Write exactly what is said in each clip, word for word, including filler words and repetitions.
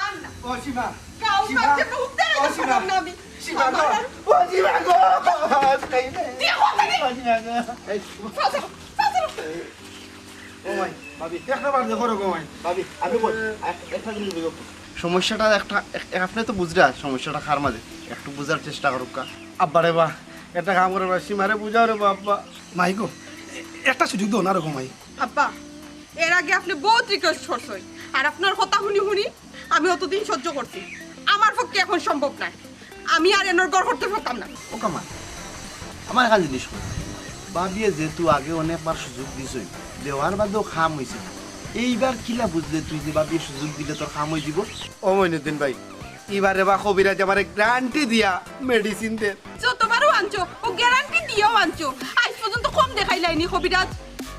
আর না। ও সীমা, গাঁও সীমা, কাছে মুখ দেখাইতে ও সীমা, পারলাম না আমি। সীমা গো, আমার আর ও সীমা গো, আজ খাই না। দেখো তাকে। ও সীমা গো। এই, চাচা, চাচা। ও মাই, ভাবি, একটা বার দেখো রে গো মাই। ভাবি, আমি বল, এক-, একটা জিনিস বুঝো। সমস্যাটা একটা, এক-, এক-, আপনে তো বুঝরা সমস্যাটা কার মাঝে, একটু বুঝার চেষ্টা করুক্কা। আব্বা রে বা, একটা কাম করো বা, সীমারে বুঝাও রে বা, আব্বা। মাই গো, এ-, একটা সুযোগ দেও না রে গো মাই। আব্বা, এর আগে আপনে বউত request করছইন, আর আপনার কথা হুনি হুনি আমি অতদিন সহ্য করছি, আমার পক্ষে এখন সম্ভব নায়। আমি আর এনর ঘর করতে পারতাম না। ও কামাল, আমার একটা জিনিস কও। ভাবিয়ে যেহেতু আগে অনেকবার সুযোগ দিছইন, দেওয়ার বাদেও কাম অইছে না। এইবার কিলা বুঝলে তুই যে ভাবিয়ে সুযোগ দিলে তোর কাম অই যিবো? ও মইনুদ্দিন ভাই, ইবারে বা কবিরাজ আমারে গ্যারান্টি দিয়া মেডিসিন দের। যতবারও আনছো, ও গ্যারান্টি দিয়াও আনছো। আইজ পর্যন্ত কম দেখাইলায়নি কবিরাজ।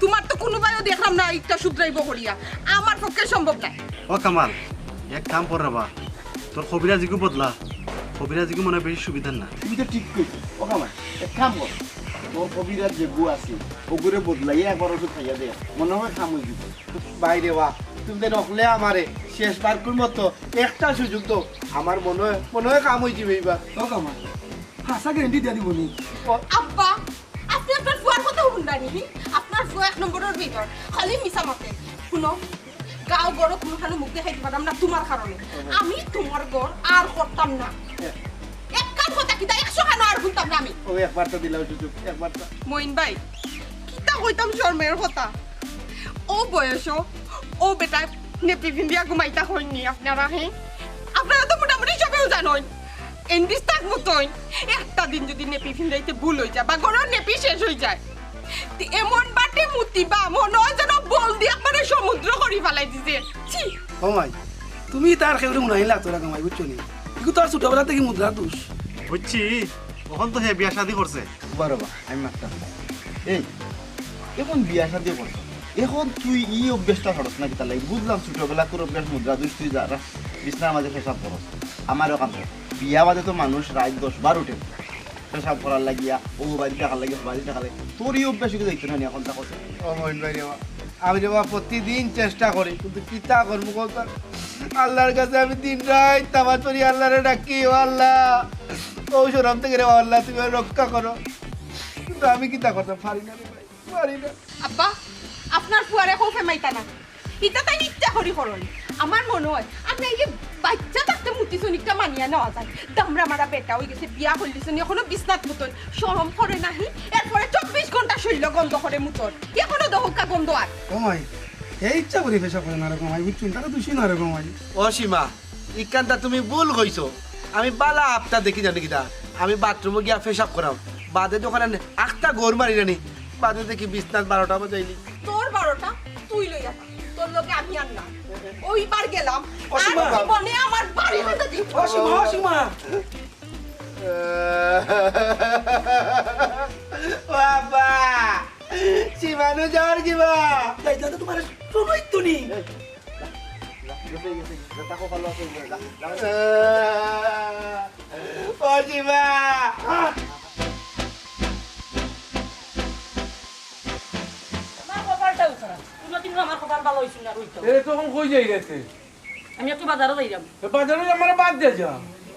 তুমার তো কুনুবায়ও দেখলাম না একটা শুধরাইবো করিয়া। আমার পক্ষে সম্ভব নায়। ও কামাল, এক কাম কর রে বা, তোর কবিরাজিগু বদলা, কবিরাজিগু মনে অয় বেশি সুবিধার না। তুমি তো ঠিক কইছো। ও কামাল, এক কাম কর, তোর কবিরাজ যেগু আছে, ওগুরে বদলাইয়া একবার ওষুধ খাইয়া দে, মনে অয় কাম অই যিবো। ভাই রে বা, তুমি তো নকলে আমারে শেষবারকুর মতো একটা সুযোগ দেও, আমার মনে অয়, মনে অয় কাম অই যিবো এইবার। ও কামাল, হাছা গ্যারান্টি দিয়া দিবো নি? আব্বা, আপনে আপনার ফুয়ার কথা হুনরা নি? আপনার ফুয়া এক নম্বরর ভিতর, খালি মিছা মাতে। হুনো, গাঁও ঘরো কুনুখানো মুখ দেখাইতে পারলাম না তুমার কারণে। আমি তুমার ঘর আর করতাম না। এক কান কথা কিতা, একশো কানো আর হুনতাম না আমি। ও একবারটা দিলাও সুযোগ, একবারটা। মইন ভাই, কিতা কইতাম শরমের কথা। ও বয়সো, ও বেটায় নেপি ফিন্দিয়া ঘুমাইতা কইননি আপনারা, হে? আপনারা তো মোটামুটি সবেউ জানইন। এন্দিস তাক মতইন, একটা দিন যুদি নেপি ফিন্দাইতে ভুল অই যায় বা ঘরর নেপি শেষ অই যায়, তে এমন বাটে মুতিবা, মনে অয় যেন বল দি একবারে সমুদ্র করি ফালাই দিছে। ছি! ও মাই, তুমি তার কেউরে হুনাইন লাগতো না কামাই, বুঝছো নি? ইগু তো আর ছোটবেলা থাকি মুদ্রার দোষ। বুঝছি, অখন তো হে বিয়া শাদি করছে। বারো বা, আমি মাততাম না। এই, অখন বিয়া শাদি করছো, অখন তুই ই অভ্যাসটা ছাড়স না কিতার লাগি? বুঝলাম ছোটবেলাকুর অভ্যাস মুদ্রা দোষ, তুই যারা বিছনার মাঝে পেশাব করস, আমারও কাম করে। বিয়া বাদে তো মানুষ রাইত দশ বার উঠে। পেশাব করার লাগিয়া, ও বাড়ি থাকার লাগি, ও বাড়ি থাকার লাগি। তোর ই অভ্যাস ইগু যাইতো না নি অখন তা কত? ও মইন ভাই রে বা, আমি রে বা প্রতিদিন চেষ্টা করি, কিন্তু কিতা করমু কও তো? আল্লার কাছে আমি দিন রাইত নামাজ পড়ি, আল্লারে ডাকি, "ও আল্লা, ও শরম থাকি রে বা আল্লা, তুমি আমারে রক্ষা করো।" কিন্তু আমি কিতা করতাম, পারি না রে ভাই, পারি না। আব্বা, আপনার ফুয়ারে কও ফেমাইতা না। ইতা তাইন ইচ্ছা করি করইন। আমার মনে অয়, আর নাইলে বাইচ্চা থাকতে মুতিছইন ইটা মানিয়া নেওয়া যায়। দামড়া মারা বেটা অই গেছে, বিয়া করলিছইন, অখনো বিছনাত মুতইন। শরম করে না হি? এরপরে চব্বিশ ঘন্টা শইল্লো গন্ধ করে মুতর। অখনো দেখউক্কা গন্ধ আর। ও মাই, হে ইচ্ছা করি পেশাব করে না রে গো মাই, বুঝছো নি? তারা দোষী না রে গো মাই। ও সীমা, ইখানতা তুমি ভুল কইছো। আমি বালা আফতা দেখি জানো কিতা, আমি বাথরুমো গিয়া পেশাব করাম, বাদে দোকানে আখতা গড় মারি জানি, বাদে দেখি বিছনাত বারোটা বাজাইলি। তোর বারোটা তুই লইয়া থাক, তোর লগে আমি আর না। ওইবার গেলাম, ও আর সীমা। জীবনে আমার বাড়ি হইতে দিত। ও সীমা, ও সীমা। ও আব্বা, সীমানু যাওয়ার কিবা? যাইতাম তো তুমার শুনই তো নি। ও সীমা। আমার কপালটাও খারাপ। কোনোদিনও আমার কপাল ভালা অইছে না, রইতো। এ, তখন কই যাই রে তে? আমি একটু বাজারো যাইরাম। এ, বাজারো আমারে বাদ দে যা।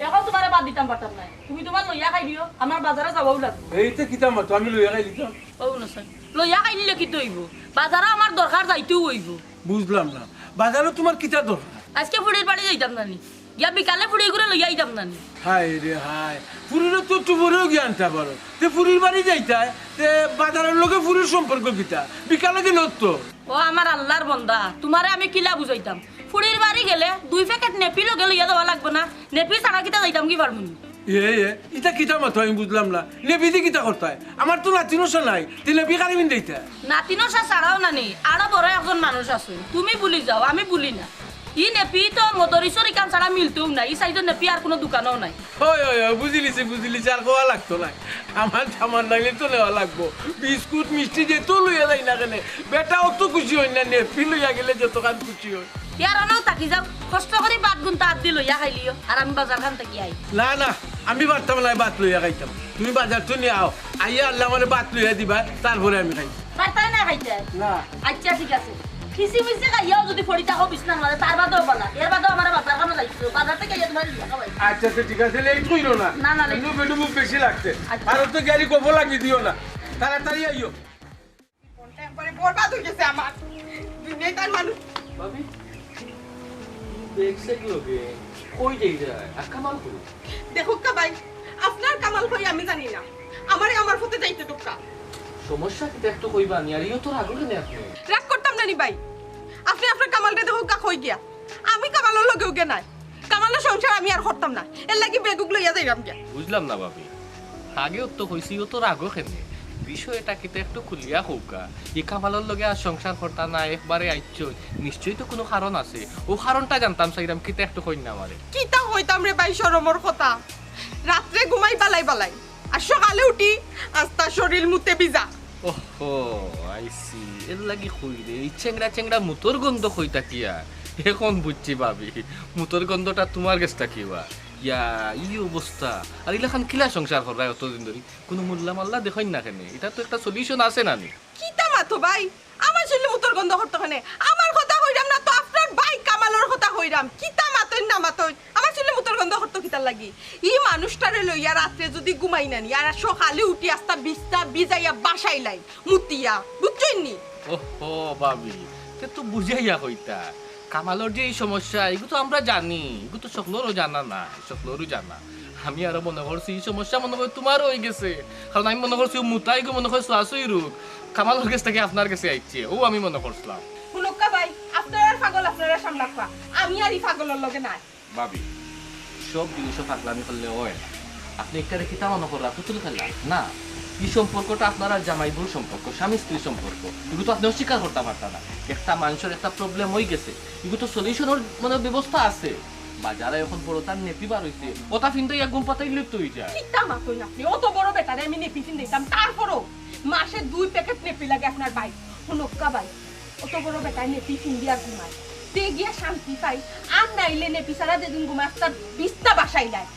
অখন তুমারে বাদ দিতাম পারতাম নায়। তুমি তুমার লইয়া খাইলিও, আমার বাজারো যাওয়াউ লাগবো। এই তে কিতা মাতো, আমি লইয়া খাইলিতাম। ও না স্যার, লইয়া খাইলিলে কিতা অইবো? বাজারো আমার দরকার, যাইতেউ অইবো। বুঝলাম না, বাজারো তুমার কিতা দরকার? আইজকে ফুড়ির বাড়ি যাইতাম না নি? গিয়া বিকালে ফুড়িগুরে লইয়া আইতাম না নি? হায় রে হায়, ফুড়িরে তো একটু পরেউ গিয়া আনতা পারো। তে ফুড়ির বাড়ি যাইতায়, তে বাজারর লগে ফুড়ির সম্পর্ক কিতা? বিকালে গেলে অতো। ও আমার আল্লার বন্দা, তুমারে আমি কিলা বুঝাইতাম? ফুড়ির বাড়ি গেলে দুই প্যাকেট নেপি লগে লইয়া যাওয়া লাগবো না? নেপি ছাড়া কিতা যাইতাম কি পারমু নি? এ, এ, ইতা কিতা মাতো আমি বুঝলাম না। নেপি দি কিতা করতায়? আমার তো নাতি নশা নাই, তে নেপি কারে পিন্দাইতায়? নাতি নশা ছাড়াও না নি, আরো বড় একজন মানুষ আছইন। তুমি ভুলি যাও, আমি ভুলি না। ই নেপি তো মদরিসর ইখান ছাড়া মিলতোউ নায়, ই সাইজর নেপি আর কুনু দোকানোও নাই। ওই, ওই, ওই, বুঝিলিছি, বুঝিলিছি, আর কওয়া লাগতো নায়। আমার সামান নাইলে তো নেওয়া লাগবো। বিস্কুট, মিষ্টি যেতাউ লইয়া যাই না কেনে, বেটা অতো খুশি অইন না, নেপি লইয়া গেলে যতখান খুশি অইন। ইয়ার অনো থাকি যাও, কষ্ট করি বাদ গুনতা আত দি লইয়া খাইলিও, আর আমি বাজারখান থাকি আই। না, না, আমি পারতাম নায় বাত লইয়া খাইতাম। তুমি বাজার থনে আও, আইয়া আল্লা আমারে বাত লইয়া দিবা, তারপরে আমি খাইমু। পারতায় না খাইতায়? না। আইচ্ছা, ঠিক আছে। মিছি মিছি খাইয়াও যদি পড়ি থাকো বিছনার মাঝে, তার বাদেও বালা। এর বাদেও আমার বাজার কামে যাইছো, বাজার থাকি আইয়া তুমারে লইয়া খাওয়াই। আচ্ছা, আচ্ছা, ঠিক আছে, লেট কইরো না। না, না, লেট। একটু বেডু মুখ বেশি লাগছে। আচ্ছা। আর তো গাড়ি কফ লাগি দিও না, তাড়াতাড়ি আইও। মনটা একবারে বরবাদ অই গেছে আমার। দুনিয়ার মানুষ। ভাবি, ব্যাগ স্যাগ লগে কই যাইরায়? আর কামাল কই? দেখউক্কা ভাই, আপনার কামাল কই আমি জানি না, আমারে আমার পথে যাইতে দেউক্কা। সমস্যা কিতা একটু কইবা নি? আর ইও তো রাগো কেনে আপনে? রাগ করতাম না নি ভাই, আপনে আপনার কামালরে দেখউক্কা কই গিয়া। আমি কামালর লগে উগে নাই, কামালর সংসার আমি আর করতাম না, এরলাগি ব্যাগ উগ লইয়া যাইরাম গিয়া। বুঝলাম না ভাবি, আগেও তো কইছি, ইও তো রাগো কেনে? বিষয়টা কিতা একটু খুলিয়া কউক্কা। ই কামালর লগে আর সংসার করতা না, একবারে আইচ্ছইন, নিশ্চয়ই তো কুনু কারণ আছে। অউ কারণটা জানতাম চাইরাম, কিতা একটু কইন না আমারে। কিতা কইতাম রে ভাই, শরমর কথা। রাত্রে ঘুমাই বালাই বালাই, আর সকালে উঠি আস্তা শরীল মুতে ভিজা। ওহো, I see। এরলাগি কইরে, ই চেংড়া চেংড়া মুতর গন্ধ কই থাকিয়া? এখন বুঝছি ভাবি, মুতর গন্ধটা তুমার গেছ থাকিবা। ইয়া, ই অবস্থা। আর ইলাখান কিলা সংসার কররায় অতদিন ধরি? কুনু মুল্লা মাল্লা দেখইন না কেনে? ইটা তো একটা solution আছে না নি? কিতা মাতো ভাই? আমার শরীলে মুতর গন্ধ করতো কেনে? আমার কথা কইরাম না তো, আপনার ভাই কামালর কথা কইরাম। কিতা মাতইন না মাতইন, আমার শরীলে মুতর গন্ধ করতো কিতার লাগি? ই মানুষটারে লইয়া রাত্রে যদি ঘুমাই না নি, আর সকালে উঠি আস্তা বিছনা ভিজাইয়া বাসাইলাই মুতিয়া, বুঝছইন নি? ওহো, ভাবি, তে তো বুঝাইয়া কইতা। কামালর যে ই সমস্যা, ইগু তো আমরা জানি, ইগু তো সকলরও জানা না, সকলরও জানা। আমি আরো মনো করছি ই সমস্যা মনো কয় তুমারও অই গেছে, কারণ আমি মনো করছি অউ মুতা ইগু মনো কয় ছোয়াছুই রোগ, কামালর গেছ থাকি আপনার গেছে আইছে, অউ আমি মনো করছিলাম। হুনউক্কা ভাই, আপনারা পাগল, আপনারা সামলাউক্কা, আমি আর ই পাগলর লগে নাই। ভাবি, সব জিনিসও পাগলামি করলে অয় না। আপনে ইটারে কিতা মনো কররা, পুতুল খেলা? না, ই সম্পর্কটা আপনার আর জামাই বউর সম্পর্ক, স্বামী স্ত্রীর সম্পর্ক। ইগু তো আপনে অস্বীকার করতা পারতা না। একটা মানষর একটা problem অই গেছে, ইগু তো solution-র মানে ব্যবস্থা আছে। বাজারে এখন বড় তার nappy বার অইছে, অতা ফিন্দাইয়া ঘুম পাতাইলে তো অই যায়। কিতা মাতইন আপনে? অত বড় বেটারে আমি nappy ফিন্দাইতাম, তারপরও মাসে দুই packet nappy লাগে আপনার ভাই। হুনউক্কা ভাই, অত বড় বেটায় nappy ফিন্দিয়া ঘুমায়, তে গিয়া শান্তি পাই। আর নাইলে nappy ছাড়া যেদিন ঘুমায়, আস্তা বিছনা বাসাইলায়।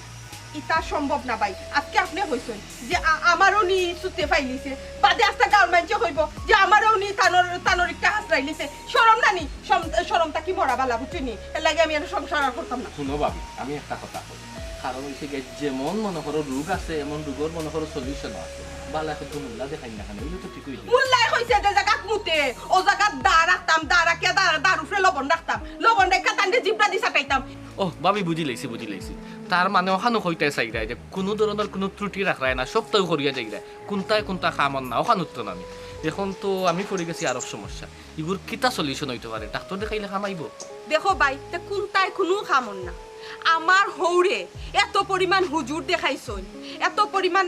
ইতা সম্ভব না ভাই। আজকে আপনে কইছইন যে আ-, আমারেও নি ছুতে পাইলিছে, বাদে আস্তা গাঁওর মানষে কইবো যে আমারেও নি তানর, তানর একটা হাসরাইলিছে। শরম না নি? শরম, শরম থাকি মরা বালা, বুঝছইন নি? এরলাগি আমি আর সংসার আর করতাম না। হুনো ভাবি, আমি একটা কথা কই, কারণ অইছে গিয়া যেমন মনো করো রোগ আছে, এমন রোগর মনো করো solution-ও আছে। বালা এখন তো মুল্লা দেখাইন না কেনে, অইলে তো ঠিক অই যাইবো। মুল্লায় কইছে যে জাগাত মুতে, অউ জাগাত দা রাখতাম, দা রাখিয়া দা, দার উপরে লবণ রাখতাম, লবণ রাখিয়া তানরে জিব্রা দি চাটাইতাম। ও ভাবি, বুঝিলাইছি, বুঝিলাইছি। তার মানে অখানউ কইতায় চাইরায় যে কুনু ধরনর কুনু ত্রুটি রাখরায় না, সবতাউ করিয়া যাইরায়। কুনটায় কুনটা কামর না, অখান উত্তর আমি। এখন তো আমি পড়ি গেছি আরক সমস্যা। ইগুর কিতা solution অইতো পারে? ডাক্তর দেখাইলে কাম আইবো? দেখো ভাই, তে কুনটায় কুনু কামর না। আমার হউরে এত পরিমাণ হুজুর দেখাইছইন, এত পরিমাণ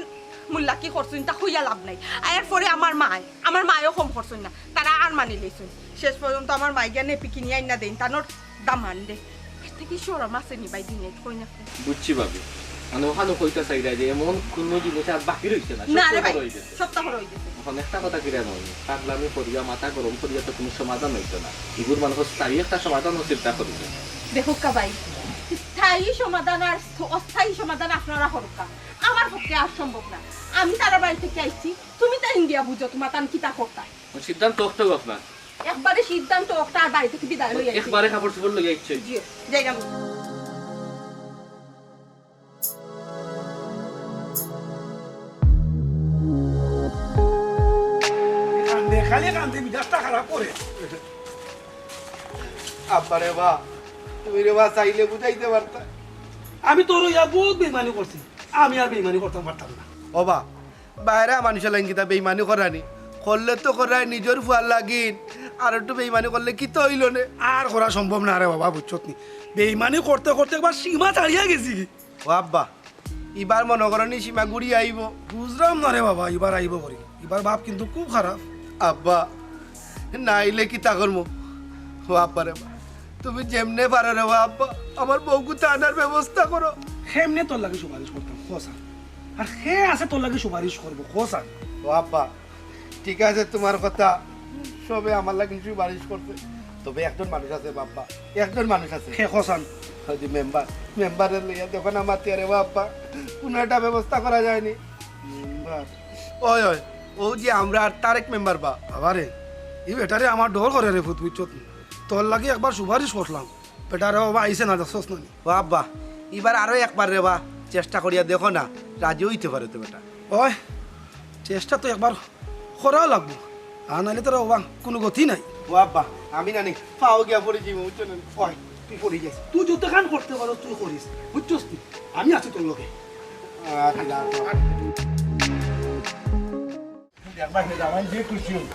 মুল্লাকি করছইন, তা কইয়া লাভ নাই। আর এরপরে আমার মায়, আমার মায়ও কম করছইন না, তারা আর মানিলাইছইন। শেষ পর্যন্ত আমার মায় গিয়া nappy কিনিয়া আইনা দেইন, তানর দামান্দে। এর থাকি শরম আছে নি ভাই, দিনে কই না? বুঝছি ভাবি, মানে অখানউ কইতা চাইরায় যে এমন কুনু জিনিস আর বাকি রইছে না, সব না রে ভাই, হয়ে গেছে। সবতা হয়ে গেছে। এখন একটা কথা কিতা জানো, পাগলামি করিয়া মাথা গরম করিয়া তো কুনু সমাধান অইতো না। ইগুর মানে স্থায়ী একটা সমাধান চিন্তা করি। দেখউক্কা ভাই, স্থায়ী সমাধান আর স্থ-, অস্থায়ী সমাধান আপনারা করউক্কা, আমার পক্ষে আর সম্ভব না। আমি তারার বাড়ি থাকি আইছি, তুমি তাইন গিয়া বুঝো তুমার তান কিতা করতা। সিদ্ধান্ত অকটাউ আপনার। একবারে সিদ্ধান্ত অকটা, আর বাড়ি থাকি বিদায় লই আইছি। একবারে কাপড় চোপড় লই আইছে। জি, যাইরাম। কান্দে, খালি কান্দে, মিজাজটা খারাপ করে। আব্বা রে বা, তুমি রে বা চাইলে বুঝাইতে পারতা। আমি তোর ইয়া বহুত বেইমানি করছি, আমি আর বেইমানি করতাম পারতাম না। ও বা, বাইরা মানুষর লাগিন কিতা বেইমানি করানি? করলে তো করায় নিজর ফুয়ার লাগিন, আর একটু বেইমানি করলে কিতা অইলো নে? আর করা সম্ভব না রে বাবা, বুঝছত নি? বেইমানি করতে করতে একবার সীমা ছাড়িয়া গেছি। ও আব্বা, ইবার মনো করো নি সীমা ঘুরি আইবো? বুঝলাম না রে বাবা, ইবার আইবো করি। ইবার বাপ কিন্তু খুব খারাপ। আব্বা, না আইলে কিতা করমু? ও আব্বা রে বা, তুমি যেমনে পারো রে বা আব্বা, আমার বউগুতা আনার ব্যবস্থা করো। কেমনে তোর লাগি সুপারিশ করতাম, ক ছাইন? আর কে আছে তোর লাগি সুপারিশ করবো, ক ছাইন? ও আব্বা, ঠিক আছে, তুমার কথা, সবে আমার লাগি সুপারিশ করছে, তবে একজন মানুষ আছে বাবা, একজন মানুষ আছে। কে, ক ছাইন? ওই যে মেম্বার, মেম্বাররে লইয়া দেখো না মাতিয়া রে বাবা, কোনো একটা ব্যবস্থা করা যায়নি। মেম্বার? ওই, ওই, ও যে আমরার তারেক মেম্বার বা। বাবারে, ই বেটারে আমার ডর করে রে পুত, বুঝছত নি? তোর লাগি একবার সুপারিশ করলাম, বেটারে বাবা আইছে না, দেখছস না নি? ও আব্বা, ইবার আরো একবার রে বা, চেষ্টা করিয়া দেখো না, রাজি অইতে পারে তো বেটা। ওই, চেষ্টা তো একবার করা লাগবো, আর নাইলে তো রে বাবা কুনু গতি নাই। ও আব্বা, আমি না নি, পাও গিয়া পড়ি যাইমু, বুঝছো না নি? ওই, তুই পড়ি যাইস, তুই যতখান করতে পারস তুই করিস, বুঝছস নি? আমি আছি তোর লগে। আচ্ছা, আচ্ছা। দেখবা, সে দামান যে খুশি হইল।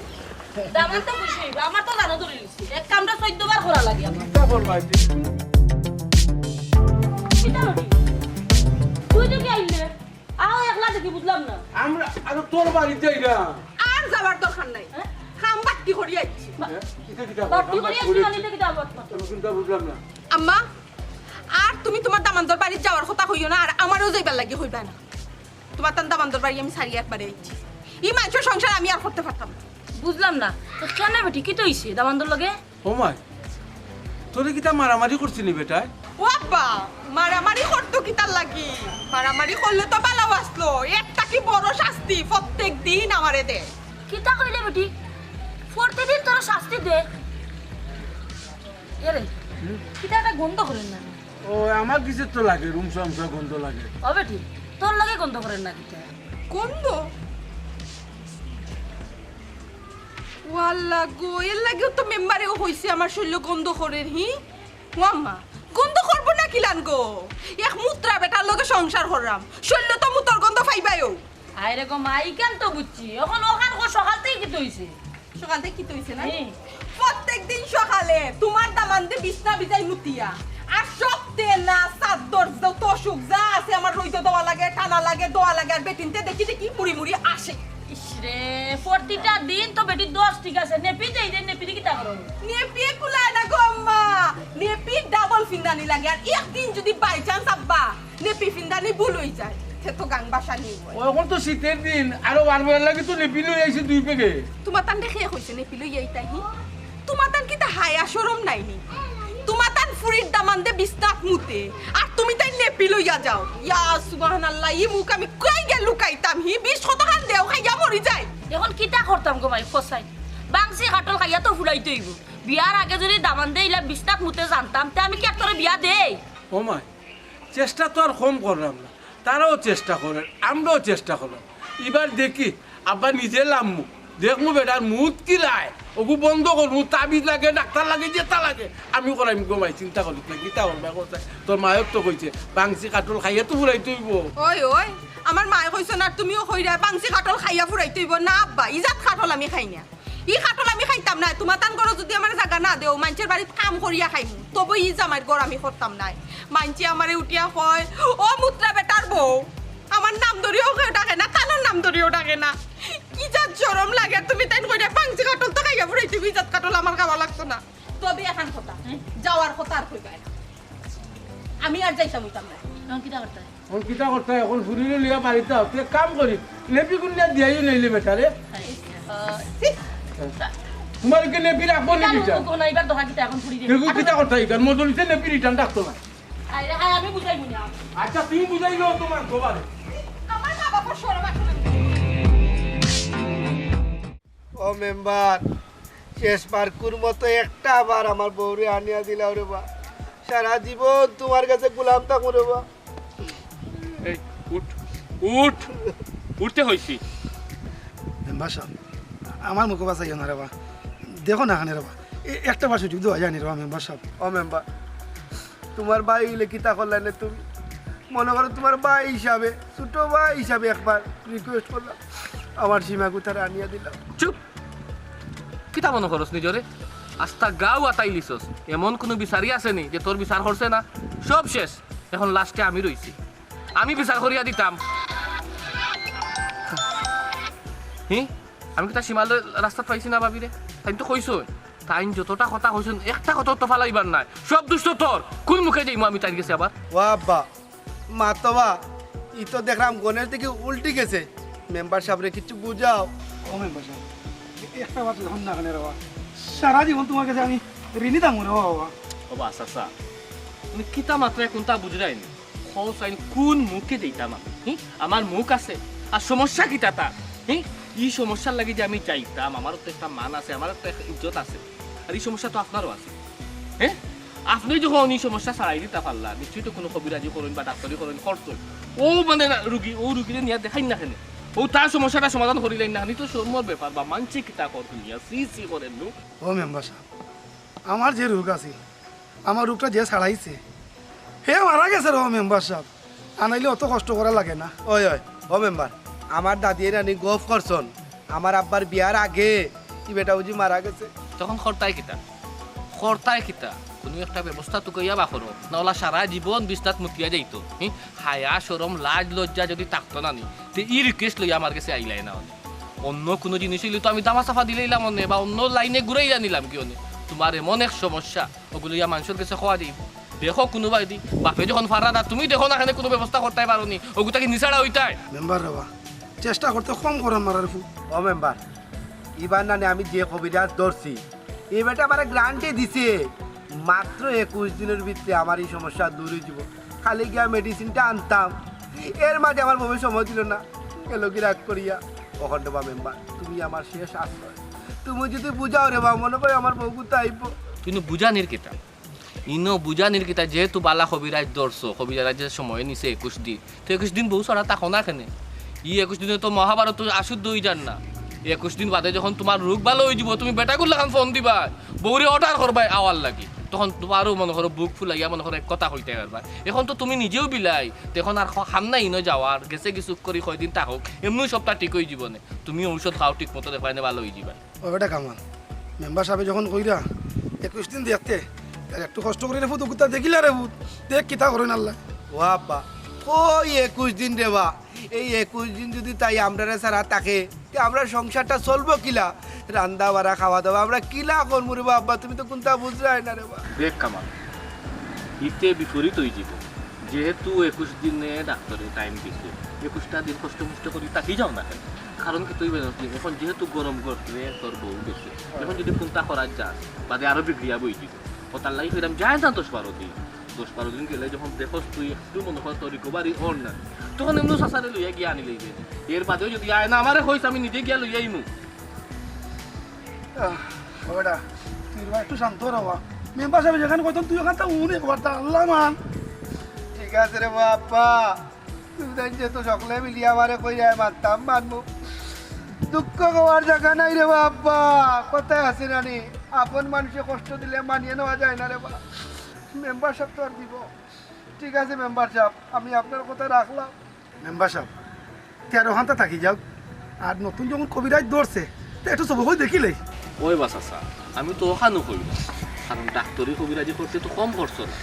দামান তো খুশি হইব, আমার তো জানো ধরে নিছি। এক কামটা চৌদ্দ বার করা লাগে আমার। কিতা করবা এটি? কিতা করবি? তুই তো কি আইলে? আও একলা দেখি বুঝলাম না। আমরা আরো তোর বাড়িত যাইরাম। আর যাওয়ার দরকার নাই। হ্যাঁ? কাম বাট্টি করি আইছি। হ্যাঁ? কিতা কিতা বাট্টি করি আইছি মানে কিতা আবার? আমি কোনটা বুঝলাম না। আম্মা, আর তুমি তুমার দামান্দর বাড়িত যাওয়ার কথা কইও না, আর আমারেও যাইবার লাগি কইবা না। তুমার তান দামান্দর বাড়ি আমি ছাড়িয়া একবারে আইছি। ই মানষর সংসার আমি আর করতে পারতাম না। বুঝলাম না, তো কেনে বেটি, কিতা অইছে দামান্দর লগে? ও মাই, তোরে কিতা মারামারি করছে নি বেটায়? ও আব্বা, মারামারি করতো কিতার লাগি? মারামারি করলে তো ভালা বাঁচলো, এর থাকি বড় শাস্তি প্রত্যেক দিন আমারে দে। কিতা কইলে বেটি? প্রতিদিন তোরে শাস্তি দে? এরে, হুম? কিতা একটা গন্ধ করের না? ও, আমার কিসের তো লাগে, রুমসা উমসা গন্ধ লাগে। ও বেটি, তোর লগে গন্ধ করের না কিতা? গন্ধ? ওয়াল্লা গো, এর লাগিও তো মেম্বারেও কইছে আমার শরীরো গন্ধ করের, হি? ও আম্মা, গন্ধ করবো না কিলান গো? এক মুতরা বেটার লগে সংসার কররাম, শরীরো তো মুতর গন্ধ পাইবায়ও। আরে গো মা, ইখান তো বুঝছি। অখন অখান কও, সকাল থাকি কিতা অইছে? সকাল থাকি কিতা অইছে না? হুম। প্রত্যেক দিন সকালে তুমার দামান্দে বিছনা ভিজাই মুতিয়া, আর সব তেনা, চাদর, যত অসুখ যা আছে আমার রইদো দেওয়া লাগে, টানা লাগে, ধোয়া লাগে, আর বেটিন্তে দেখি দেখি মুড়ি মুড়ি আসে। ইস রে, প্রতিটা দিন তো বেটি দোষ ঠিক আছে, নেপি দেই দে, নেপি দি কিতা করো? নেপিয়ে কুলায় না গো আম্মা, নেপি ডাবল ফিন্দানি লাগে, আর একদিন যদি by chance আব্বা নেপি ফিন্দানি ভুল অই যায়, তে তো গাং বাসা নিব। ও, অখন তো শীতর দিন, আরো বার বার লাগে তো নেপি লই আইছে দুই প্যাকেট। তুমার তানরে কে কইছে নেপি লই আইতায়, হি? তুমার তান কিতা হায়া শরম নাই নি? তুমার তান ফুড়ির দামান্দে বিছনাত মুতে, আর তুমি তাইন নেপি লইয়া যাও। ইয়া সুবহানাল্লাহ, ই মুখ আমি কই গিয়া লুকাইতাম, হি? বিষ কতখান দেও খাইয়া মরি যায়। অখন কিতা করতাম গো মাই, কও চাই? বাংশি কাঠল খাইয়া তো ফুরাইতে অইব। বিয়ার আগে যদি দামান্দে ইলা বিছনাত মুতে জানতাম, তে আমি কিতা আর তোরে বিয়া দেই? ও মাই, চেষ্টা তো আর কম কররাম না, তারাও চেষ্টা করের, আমরাও চেষ্টা কররাম। ইবার দেখি, আব্বা নিজে লামমু, দেখমু বেটার মুত কিলায়, অগু বন্ধ করমু, তাবিজ লাগে, ডাক্তার লাগে, যেতা লাগে, আমি করাইমু গো মাই, চিন্তা করিস না, কিতা করবায় কও চাই? তোর মায়ও তো কইছে, বাংশি কাঠল খাইয়া তো ফুরাইতে অইব। ওই, ওই, আমার মায়ে কইছে না, তুমিও কইরায়, বাংশি কাঠল খাইয়া ফুরাইতে অইব। না আব্বা, ইজাত কাঠল আমি খাই না। ই কাঠল আমি খাইতাম নায়। তুমার তান ঘরো যদি আমারে জাগা না দেও, মাইনষর বাড়িত কাম করিয়া খাইমু, তবু ই জামাইর ঘর আমি করতাম নায়। মাইনষে আমারে উঠিয়া কয়, "ও মুতরা বেটার বউ।" আমার নাম ধরিও কেউ ডাকে না, তানর নাম ধরিও ডাকে না। কি জাত শরম লাগে, তুমি তাইন কইরায় বাংশি কাঠল তো খাইয়া ফুরাইতে অইব, ইজাত কাঠল আমার খাওয়া লাগতো না। তবে অখন কথা, হুম? যাওয়ার কথা আর কইবায় না। আমি আর যাইতাম অইতাম না। অখন কিতা করতায়? অখন কিতা করতায়? অখন ফুড়িরে লইয়া বাড়িত যাও। তুই এক কাম করি, নেপি গুন্না দিয়াইও নাইলে বেটারে। তুমার কি নেপি রাখবো নি? দেখো কিতা করতায়, ইবার মজলিসে নেপি return রাখতো না। আরে, আয়, আমি বুঝাইমু না। আচ্ছা, তুমি বুঝাইলেও তুমার গোবারে। আমার মা বাবার শরম আছে না? ও মেম্বার, শেষবারকুর মতো একটা বার আমার বউরে আনিয়া দিলাও রে বা। সারা জীবন তুমার গেছে গোলাম থাকমু রে বা। এই, উঠ, উঠ, উঠতে কইছি। মেম্বার সাব, আমার মুখো বাচাইও না রে বা। দেখো না কেনে রে বা, এ-, একটা বার সুযোগ দেওয়া যায়নি রে বা মেম্বার সাব। ও মেম্বার, তুমার ভাই অইলে কিতা করলায় না তুমি? মনো করো তুমার ভাই হিসাবে, ছোট ভাই হিসাবে একবার request করলাম, আমার সীমাকুতারে আনিয়া দিলাও। চুপ! কিতা মনো করস নিজরে? আস্তা গাঁও আতাইলিছস। এমন কুনু বিচারি আছে নি যে তোর বিচার করছে না? সব শেষ। অখন last-এ আমি রইছি। আমি বিচার করিয়া দিতাম। হি? আমি কিতা সীমারে রাস্তাত পাইছি না ভাবিরে? তাইন তো কইছইন। তাইন যতটা কথা কইছইন, একটা কথাও তো ফালাইবার নায়। সব দুষ তো তোর। কুন মুখে যাইমু আমি তাইর গেছে আবার? ও আব্বা, মাতবা, ই তো দেখরাম গণেশ দেখি উল্টি গেছে। মেম্বার সাবরে কিচ্ছু বুঝাও। ও মেম্বার সাব, এ-, একটা মাত কইন না কেনে রে বা? সারা জীবন তুমার গেছে আমি ঋণী থাকমু রে বা বাবা। ও বা, চাচা, তুমি কিতা মাতরায় কুনতা বুঝরায় নি? কও চাইন কুন মুখে যাইতাম আমি? হি? আমার মুখ আছে? আর সমস্যা কিতা তার? হি? ই সমস্যার লাগি যে আমি যাইতাম, আমারও তো একটা মান আছে, আমারও তো একটা ইজ্জত আছে। আর ই সমস্যা তো আপনারও আছে। হ্যাঁ, আপনে যখন ই সমস্যা ছাড়াই দিতা পারলা, নিশ্চয়ই তো কুনু কবিরাজি করইন বা ডাক্তারি করইন, করছইন। অউ মানে না, রুগী, অউ রুগীরে নিয়া দেখাইন না কেনে? অউ তার সমস্যাটা সমাধান করিলাইন না কেনে? ই তো শরমর ব্যাপার, বা মানষে কিতা কর হুনিয়া ছি ছি করের নু। ও মেম্বার সাব, আমার যে রোগ আছিল, আমার রোগটা যে ছাড়াইছে, হে মারা গেছে রে ও মেম্বার সাব। আনাইলে অত কষ্ট করা লাগে না। ওই, ওই, ও মেম্বার, আমার দাদিয়ে নানি গফ করছইন, আমার আব্বার বিয়ার আগে ই বেটা বুঝি মারা গেছে। তখন করতায় কিতা? করতায় কিতা? কুনু একটা ব্যবস্থা তুকাইয়া বার করো, না অলা সারা জীবন বিছনাত মুতিয়া যাইতো। হি? হায়া, শরম, লাজ, লজ্জা যুদি থাকতো না নি, তে ই request লইয়া আমার গেছে আইলায় না অনে। অন্য কুনু জিনিস অইলে তো আমি দামা চাপা দিলাইলাম অনে, বা অন্য লাইনে ঘুরাইয়া নিলাম গি অনে। তুমার এমন এক সমস্যা, অগু লইয়া মানষর গেছে কওয়া যাইবো। দেখো কুনুবায়দি, বাপে যখন পাররা না, তুমি দেখো না কেনে কুনু ব্যবস্থা করতায় পারো নি, অগু থাকি নিছাড়া অইতায়। মেম্বার রে বা, চেষ্টা করতে কম করইন মারার ফু। ও মেম্বার, ইবার নানি আমি যে কবিরাজ ধরছি, ই বেটা আমারে গ্যারান্টি দিছে, মাত্র একুশ দিনর ভিতরে আমার ই সমস্যা দূর অইযিবো। খালি গিয়া মেডিসিনটা আনতাম, এর মাঝে আমার বউয়ে সময় দিলো না, গেলো গি রাগ করিয়া। অখন রে বা মেম্বার, তুমি আমার শেষ আশ্রয়, তুমি যুদি বুঝাও রে বা, মনো করো আমার বউ কুনতা আইবো। তুই নু বুঝানির কিতা? ইনো বুঝানির কিতা, যেহেতু বালা কবিরাজ ধরছো, কবিরাজে সময় নিছে একুশ দিন, তো একুশ দিন বউ ছাড়া থাকো না কেনে? ই একুশ দিনে তো মহাভারত তো অশুদ্ধ অইযার না। একুশ দিন বাদে যখন তুমার রোগ ভালা অইযিবো, তুমি বেটাগুর লাখান ফোন দিবায়, বউরে order করবায় আওয়ার লাগি, তখন তুমারও মনো করো বুক ফুলাইয়া মনো করো এক কথা কইতায় পারবায়। অখন তো তুমি নিজেও বিলাই, তে অখন আর খ-, কাম নাই ইনো যাওয়ার, গেছে গি চুপ করি কয়দিন থাকউক, এমনেউ সবটা ঠিক অইযিবো নে। তুমি ঔষধ খাও, ঠিক মতো দেখবায় নে ভালা অইযিবায়। ও বেটা কামাল, মেম্বার সাবে যখন কইরা একুশ দিন দেখতে, তাইলে একটু কষ্ট করি রে ফুত, অগুতা দেখিলা রে ফুত, দেখ কিতা করইন আল্লায়। ও আব্বা, কই একুশ দিন রে বা? এই একুশ দিন যুদি তাই আমরারে ছাড়া থাকে, তে আমরার সংসারটা চলবো কিলা? রান্দা বাড়া, খাওয়া দাওয়া আমরা কিলা করমু রে বা আব্বা? তুমি তো কুনতা বুঝরায় না রে বা। দেখ কামাল, ইতে বিপরীত অইযিবো। যেহেতু একুশ দিনে ডাক্তরে time দিছে, একুশটা দিন কষ্ট মষ্ট করি থাকি যাও না কেনে? কারণ কিতা অইবো জানোস নি, অখন যেহেতু গরম ঘরো তোর বউ গেছে, অখন যুদি কুনতা করা যায়, বাদে আরো বিগড়িয়া বই দিবো। অতার লাগি কইরাম, যায় না দশ বারো দিন। দশ বারো দিন গেলে যখন দেখোস তুই একটু মনো কর তোর recovery অর না, তখন এমনেউ চাচারে লইয়া গিয়া আনিলাইবে। এর বাদেও যুদি আয় না, আমারে কইস, আমি নিজে গিয়া লইয়া আইমু। আহ, ও বেটা, তুই রে বা একটু শান্ত অ রে বা। মেম্বার সাবে যেখান কইতইন তুই অখানতা হুন একবার, তা আল্লাহ মান। ঠিক আছে রে বা আব্বা, তুমি তাইন যেহেতু সকলে মিলিয়া আমারে কইরায়, মানতাম মানমু। দুঃখ কওয়ার জাগা নাই রে বা আব্বা, কথায় আছে না নি, আপন মানষে কষ্ট দিলে মানিয়া নেওয়া যায় না রে বা। মেম্বার সাব তো আর দিবো। ঠিক আছে মেম্বার সাব, আমি আপনার কথা রাখলাম। মেম্বার সাব, তেরো ঘন্টা থাকি যাউক, আর নতুন যখন কবিরাজ ধরছে, তে একটু সবক দেখিলাই। ওই বা চাচা, আমি তো অখানউ কইরাম, কারণ ডাক্তরি কবিরাজি করতে তো কম খরচ না।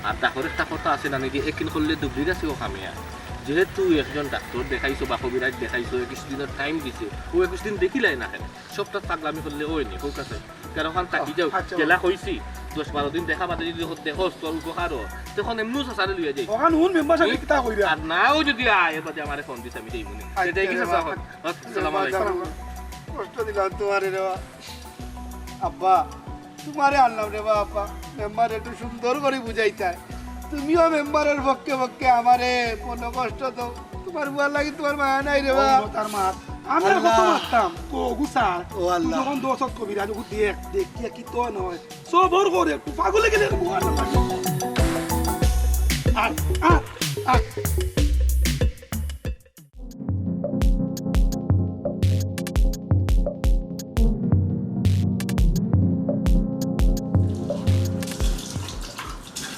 আর ডাক্তরর একটা কথা আছে না নি, যে একিন করলে দুবরির গাছেও কামে আয়। যেহেতু একজন ডাক্তর দেখাইছো বা কবিরাজ দেখাইছো, একুশ দিনর time দিছে, অউ একুশ দিন দেখিলাই না কেনে? সবটা পাগলামি করলে অয় নি, কউক্কা চাই। তেরো ঘন্টা থাকি যাউক, আচ্ছা। যেলা কইছি, দশ বারো দিন দেখা বাদে যুদি দেখোস তোর উপকার অর, তখন এমনেউ চাচারে লইয়া যাইস। অখান হুন মেম্বার সাবে কিতা কইরা। আর নাও যুদি আয়, এর বাদে আমারে ফোন দিস, আমি যাইমু নে। আচ্ছা, দেখি চাচা, আচ্ছা। আসসালামু আলাইকুম। কষ্ট দিলাম তুমারে রে বা। আব্বা, তুমারে আনলাম রে বা আব্বা, মেম্বার একটু সুন্দর করি বুঝাইতায়। তুমিও মেম্বারর পক্ষে পক্ষে আমারে মনো কষ্ট দেও। তুমার বুয়ার লাগি তুমার মায়া নাই রে বা। ও, তার মা, আমরা কত মারতাম, কো অগু স্যার। ও আল্লাহ। তুই যখন দোষ কবিরাজ, অগু দেখ, দেখিয়া কিতা অয় না অয়। সবর কর একটু, পাগল অই গেলে বুয়া না। আয়, আয়, আয়।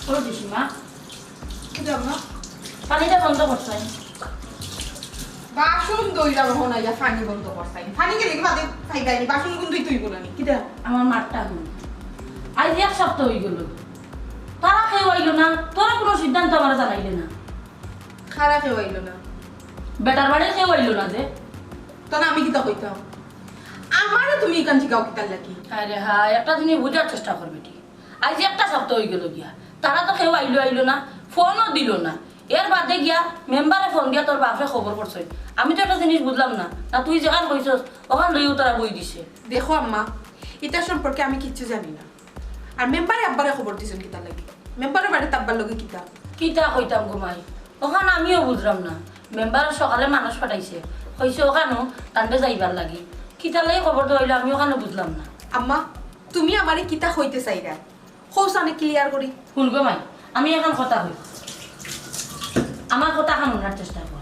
ও জেঠিমা, কিতা মা? পানিটা বন্ধ করছইন। বাসন ধইরাম অখন আইয়া পানি বন্ধ করছইন। পানি গেলে কি বাদে খাইবায়নি? বাসন গুন ধইতে অইবো না নি? কিতা? আমার মাতটা হুন। আইজ এক সপ্তাহ অইগেলো। তারা কেউ আইলো না, তোরা কুনু সিদ্ধান্ত আমারে জানাইলে না। কারা কেউ আইলো না? বেটার বাড়ির কেউ আইলো না যে। তখন আমি কিতা কইতাম? আমারে তুমি ইখান জিগাও কিতার লাগি? আরে হায়, একটা জিনিস বুঝার চেষ্টা কর বেটি। আইজ একটা সপ্তাহ অইগেলো গিয়া, তারা তো কেউ আইলো আইলো না, ফোনও দিলো না। এর বাদে গিয়া মেম্বারে ফোন দিয়া তোর বাপরে খবর করছইন। আমি তো একটা জিনিস বুঝলাম না, না তুই যেখান কইছস অখান লইয়াউ তারা বই দিছে। দেখো আম্মা, ইতার সম্পর্কে আমি কিচ্ছু জানি না। আর মেম্বারে আব্বারে খবর দিছইন কিতার লাগি? মেম্বারর বাড়িত আব্বার লগে কিতা? কিতা কইতাম গো মাই, অখান আমিও বুঝলাম না। মেম্বারে সকালে মানুষ পাঠাইছে, কইছে ওখানো তানরে যাইবার লাগি। কিতার লাগি খবর দেওয়া অইলো, আমি ওখানো বুঝলাম না। আম্মা, তুমি আমারে কিতা কইতে চাইরায়? কও চাইন clear করি। হুন গো মাই, আমি এখান কথা কই। আমার কথা খান হুনার চেষ্টা কর।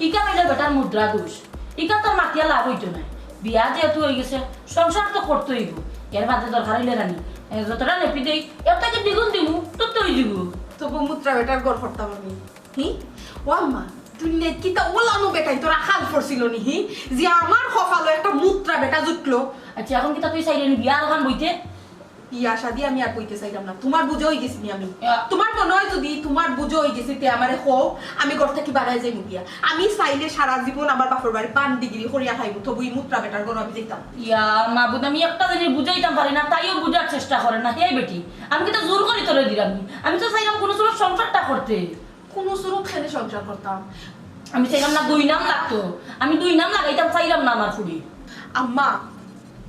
ইখান অইলো বেটার মুদ্রা দোষ। ইখান তো মাতিয়া লাভ অইতো নায়। বিয়া যেহেতু অইগেছে, সংসার তো করতে অইবো। এর বাদে দরকার অইলে রানি, এ, যতটা নেপি দেই, এর থাকি দ্বিগুণ দিমু, তত অই দিবো। তবু মুত্রা বেটার ঘর করতাম আমি। হি? ও আম্মা, দুনিয়াত কিতা ওলানো বেটাইন তোর আকাল পড়ছিল নি, হি? যে আমার কপালো একটা মুত্রা বেটা জুটলো। আচ্ছা, এখন কিতা তুই চাইরে নি বিয়া আর ওখান বইতে? বিয়া শাদি আমি আর কইতে চাইরাম না, তুমার বুঝা অইগেছি নি আমি। ইয়া। তুমার মনো অয় যদি তুমার বুঝা অইগেছি, তে আমারে কও, আমি ঘর থাকি বারাই যাইমু গিয়া। আমি চাইলে সারা জীবন আমার বাপর বাড়ি পান ডিগ্রি করিয়া খাইমু, তবু ই মুত্রা বেটার ঘরো আমি যাইতাম। ইয়া মাবুদ, আমি একটা জিনিস বুঝাইতাম পারি না, তাইও বুঝার চেষ্টা করে না। হে বেটি, আমি কিতা জোর করি তোরে দিরাম নি? আমি তো চাইরাম কুনু সুরত সংসারটা করতে। কুনু সুরত কেনে সংসার করতাম? আমি চাইরাম না দুই নাম লাগতো, আমি দুই নাম লাগাইতাম চাইরাম না আমার ফুড়ি। আম্মা,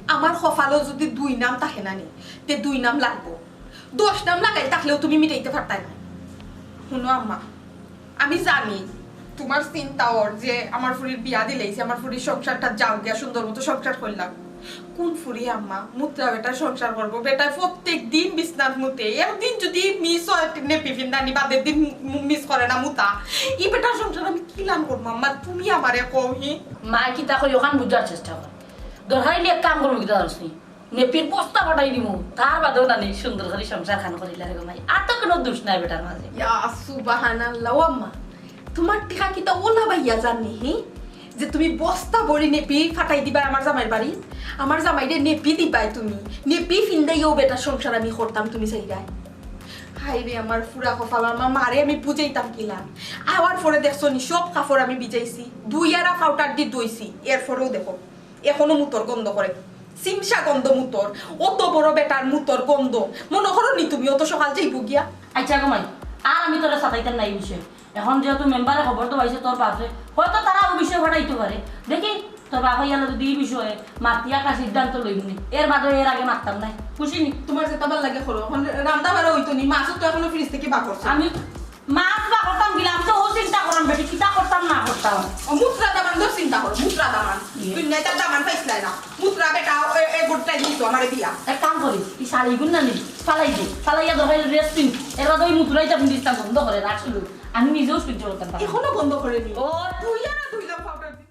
আমার কপালো যদি দুই নাম থাকে না নি, তে দুই নাম লাগবো। দশ নাম লাগাই থাকলেও তুমি মিটাইতে পারতায় না। হুনো আম্মা, আমি জানি তুমার চিন্তা অর যে আমার ফুড়ির বিয়া দিলাইছি, আমার ফুড়ির সংসারটা যাউক গিয়া, সুন্দর মতো সংসার করলাম। কুন ফুড়ি আম্মা, মুত্রা বেটার সংসার করবো? বেটায় প্রত্যেক দিন বিছনাত মুতে, একদিন যদি miss অয় নেপি ফিন্দানি, বাদের দিন মু-, miss করে না মুতা। ই বেটার সংসার আমি কিলান করমু আম্মা? তুমি আমারে কও হি। মা কিতা কই ওখান বুঝার চেষ্টা কর। দরকার অইলে এক কাম করমু, কিতা জানোস নি? নেপির বস্তা ফাটাই দিমু, তার বাদেও না নি সুন্দর করি সংসার খান করিলা রে গো মাই। আর তো কুনু দোষ নাই বেটার মাঝে। ইয়া সুবহানাল্লাহ, ও আম্মা, তুমার টেকা কিতা ওলা বাইয়া যার নি, হি? যে তুমি বস্তা ভরি নেপি ফাটাই দিবায় আমার জামাইর বাড়ি? আমার জামাইরে নেপি দিবায় তুমি, নেপি ফিন্দাইয়াও বেটার সংসার আমি করতাম তুমি চাইরায়? হায় রে আমার ফুড়া কপাল, আমার মারে আমি বুঝাইতাম কিলা? আওয়ার পরে দেখছো নি সব কাপড় আমি ভিজাইছি, দুই আরা পাউডার দি ধইছি, এরপরেও দেখো এখনো মুতর গন্ধ করে, চিমসা গন্ধ মুতর। অত বড় বেটার মুতর গন্ধ, মনো করো নি তুমি অত সকাল যাইবো গিয়া? আচ্ছা গো মাই, আর আমি তোরে সাতাইতাম না ই বিষয়ে। এখন যেহেতু মেম্বারে খবর তো পাইছে তোর বাপরে, হয়তো তারা ও বিষয়ে ফাটাইতে পারে। দেখি, তোর বাপ ইয়ালে যদি ই বিষয়ে মাতিয়া একটা সিদ্ধান্ত লইমু নি, এর বাদে এর আগে মাততাম নায়। খুশি নি? তুমার যেতা ভালা লাগে করো। এখন রান্দা বাড়া অইতো নি, মাছও তো এখনো ফ্রিজ থাকি বার করছো। আমি মাছ বার করতাম কিলা, আমি তো ও চিন্তা করলাম বেটি, কিতা করতাম না করতাম। ও মুত্রা দামান তো চিন্তা করো, মুত্রা দামান। ইয়ে। দুনিয়াত আর দামান পাইছলায় না। মুত্রা বেটা, এ, এ গোটটাই দিছো আমারে দিয়া। এক কাম করি, ই শাড়িগুন না নি, ফালাই দে। ফালাইয়া দরকার রেস্ট নিন। এর বাদে ওই মুত্রাই তো আপনি দিতাম বন্ধ করে রাখছিল। আমি নিজেও সহ্য করতাম পারি না। এখনো বন্ধ করে নি। ও। দুই আর দুই লাখ পাউডার দি-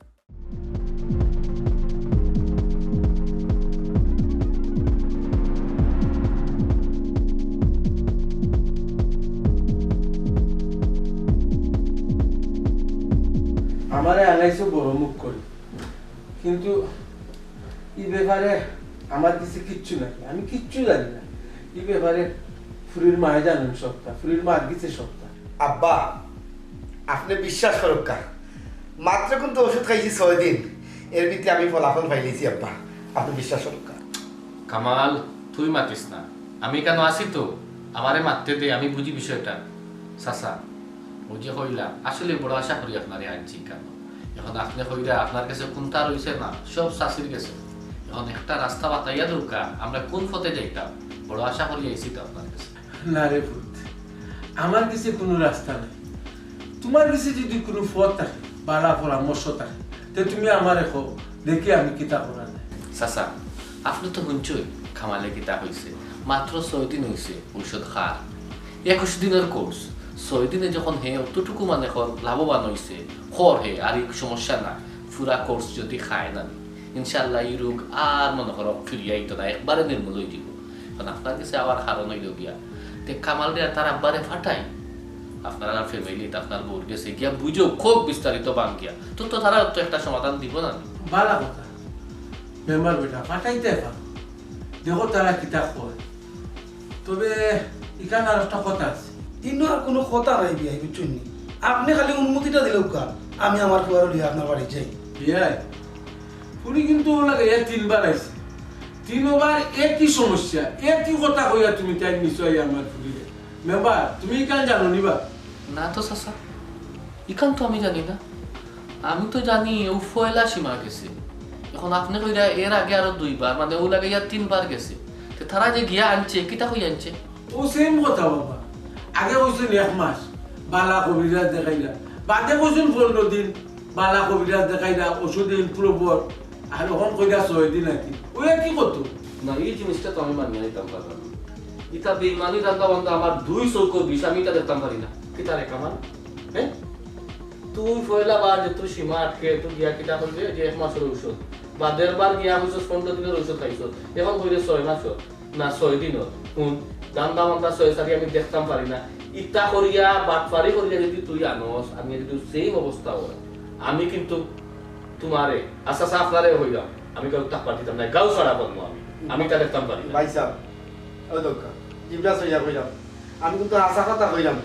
আমারে আনাইছো বড় মুখ করি, কিন্তু ই ব্যাপারে আমার কাছে কিচ্ছু নাই, আমি কিচ্ছু জানি না। ই ব্যাপারে ফুরির মায়ে জানেন সবটা, ফুরির মার গেছে সবটা। আব্বা, আপনে বিশ্বাস করুক্কা, মাত্র কিন্তু ওষুধ খাইছি ছয় দিন, এর ভিতরে আমি ফলাফল পাইলিছি আব্বা, আপনে বিশ্বাস করুক্কা। কামাল, তুই মাতিস না, আমি কেন আছি তো, আমারে মাততে দে, আমি বুঝি বিষয়টা। চাচা, ওই যে কইলা, আসলে বড় আশা করি আপনারে আনছি কেন। এখন আপনে কইরা আপনার কাছে কুনতা রইছে না, সব চাচির কাছে। এখন একটা রাস্তা বাতাইয়া দেউক্কা, আমরা কুন পথে যাইতাম? বড় আশা করি আইছি তো আপনার কাছে। না রে পুত, আমার কাছে কুনু রাস্তা নাই। তুমার কাছে যদি কুনু পথ থাকে, বালা পরামর্শ থাকে, তে তুমি আমারে কও, দেখি আমি কিতা করা যায়। চাচা, আপনে তো হুনছইন কামালে কিতা কইছে, মাত্র ছয় দিন অইছে ঔষধ খার, একুশ দিনর কোর্স। ছয় দিনে যখন হে অতটুকু মানে কর লাভবান অইছে, কর হে আর ই সমস্যা না, পুরা কোর্স যদি খায় না, ইনশাআল্লাহ ই রোগ আর মনে করো ফিরিয়া আইতো না, একবারে নির্মূল অই যিবো। এখন আপনার কাছে আওয়ার কারণ অইলো গিয়া, তে কামালরে আর তার আব্বারে ফাটাই, আপনার ফ্যামিলিত আপনার বউর গেছে গিয়া বুঝউক, খুব বিস্তারিত বান গিয়া, তো, তো তারা তো একটা সমাধান দিবো না নি? বালা কথা, মেম্বার বেটা, ফাটাইতে পারো। দেখো তারা কিতা কয়। তবে ইখান আর একটা কথা আছে। ইনো আর কুনু কথা নাই বিয়াই, বুঝছইন নি? আপনে খালি অনুমতিটা দিলেউক্কা, আমি আমার ফুয়ারে লইয়া আপনার বাড়ি যাই। বিয়াই, ফুরি কিন্তু অউ লাগাইয়া তিনবার আইছে। তিনবার একই সমস্যা, একই কথা কইয়া তুমি তাইর নিচে আইয়া আমার ফুরিরে। মেম্বার, তুমি ইখান জানো নি বা? না তো চাচা, ইখান তো আমি জানি না। আমি তো জানি অউ পয়লা সীমা গেছে। এখন আপনে কইরা এর আগে আরো দুইবার, মানে অউ লাগাইয়া তিনবার গেছে। তে তারা যে গিয়া আনছে, কিতা কই আনছে? অউ সেম কথা বাবা। আগে কইছইন এক মাস, বালা কবিরাজ দেখাইলা। বাদে কইছইন পনরো দিন। বালা কবিরাজ দেখাইরা, ওষুধে ইমপ্রুভ অর, আর অখন কইরা ছয় দিন আর কি। ওই আর কি করতো? না, এই জিনিসটা তো আমি মানিয়া নিতাম পারলাম না। ইতা বেইমানি ধান্দা বান্দা আমার দুই চউখর বিষ, আমি ইতা দেখতাম পারি না। কিতা রে কামাল? হ্যাঁ? তুই পয়লা বার যে তুই সীমা আটকে, তুই গিয়া কিতা করলি যে এক মাসর ঔষধ, বাদর বার গিয়া কইছস পনেরো দিনর ঔষধ খাইছস, অখন কইরে ছয় মাসর। না, ছয় দিনর। হুন, ধান্দা বান্দা ছয় চারি আমি দেখতাম পারি না। ইতা করিয়া, বাটপারি করিয়া যদি তুই আনস, আমি যদি সেম অবস্থা অয়, আমি কিন্তু তুমারে, আচ্ছা, আচ্ছা, আপনারে কইলাম, আমি কারো থাকবার দিতাম না, গাঁও ছাড়া করমু আমি। আমি ইতা দেখতাম পারি না। ভাই সাহেব, ও দক্কা, জিবরা সইয়া কইলাম, আমি কিন্তু হাছা কথা কইলাম।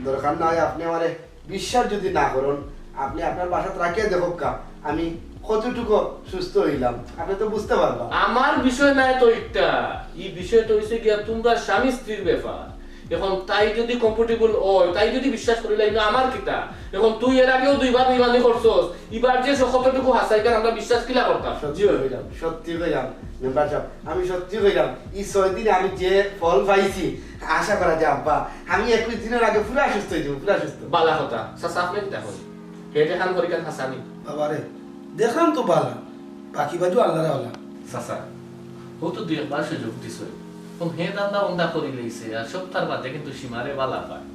দরকার নাই আপনে আমারে বিশ্বাস যদি না করইন, আপনে আপনার বাসাত রাখিয়া দেখউক্কা, আমি কতটুকু সুস্থ অইলাম, আপনে তো বুঝতা পারবা। আমার বিষয় নায় তো ইটা, ই বিষয় তো অইছে গিয়া তুমরা স্বামী স্ত্রীর ব্যাপার। অখন তাই যদি কমফোর্টেবল অয়, তাই যদি বিশ্বাস করিলায়, ইনো আমার কিতা? অখন তুই এর আগেও দুইবার বেইমানি করছস, ইবার যে স-, কতটুকু হাছা ইখান আমরা বিশ্বাস কিলা করতাম? সত্যি কইলাম, সত্যি কইলাম, মেম্বার সাহেব, আমি সত্যি কইলাম। ই ছয় দিনে আমি যে ফল পাইছি, আশা করা যায় আব্বা, আমি একুশ দিনর আগে পুরা সুস্থ অই যাইমু, পুরা সুস্থ। বালা কথা, চাচা, আপনে কিতা কইন? হে যেখান করি কান হাসানি। বাবারে, দেখলাম তো বালা, বাকি বাজু আল্লাহর আওলা। চাচা, ও তো দুই একবার সুযোগ দিছে। ও হে ধান্দা বন্দা করি লইছে, আর সপ্তাহর বাদে কিন্তু সীমারে বালা পায়।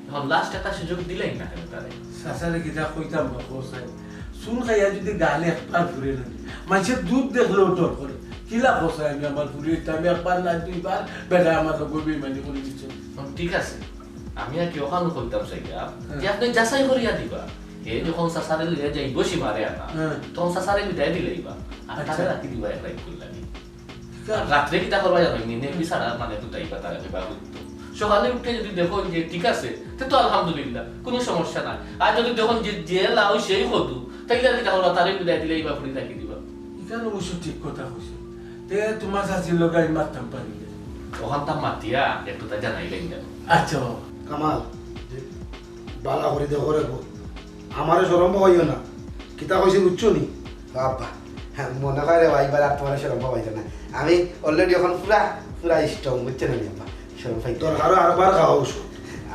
অখন লাস্ট একটা সুযোগ দিলাই না কেন তারে? চাচারে কিতা কইতাম বা, হোসাইন? চুন খাইয়া যদি গালে একবার ঘুরে না, মানষে দুধ দেখলেও ডর করে। কিলা হোসাইন, আমি আমার ঘুরে, আমি একবার না দুইবার বেটা আমার লগে বেইমানি করি দিছে। অখন ঠিক আছে, আমি আর কি অখান কইতাম চাইয়া, হ্যাঁ। যে আপনে যাচাই করিয়া দিবা। হে যখন চাচারে লইয়া যাইবো সীমারে আনা, হ্যাঁ। তখন চাচারে বিদায় দিলাইবা। আর আচ্ছা। তারে রাখি দিবা এক রাইত করি লাগি। ঠিক আছে। আর রাত্রে কিতা করবা জানো নি? নেপি ছাড়া মানে দুটাইবা তারে কইবা হুত্তু। সকালে উঠে যদি দেখো যে ঠিক আছে, তে তো আলহামদুলিল্লাহ, কুনু সমস্যা নাই। আর যদি দেখো যে, যে লাউ সেই কদু, তাইলে আর কিতা করবা? তারে বিদায় দিলাইবা, ফুড়ি রাখি দিবা। ইখান অবশ্য ঠিক কথা কইছো। তে তুমার চাচির লগে আমি মাততাম পারি না। অখানতা মাতিয়া একটু তা জানাই লাইন জানো। আচ্ছা বাবা। কামাল, বালা করি দেখো রে গো। আমারে শরম পাওয়াইও না। কিতা কইছি বুঝছো নি? বাবা, হ্যাঁ, মনে হয় রে ভাই, এবার আর তুমারে শরম পাওয়াইতো না। আমি already অখন পুরা, পুরা স্ট্রং, বুঝছো না নি আব্বা? শরম পাইতে দরকার অয় আরবার খাওয়া ঔষধ।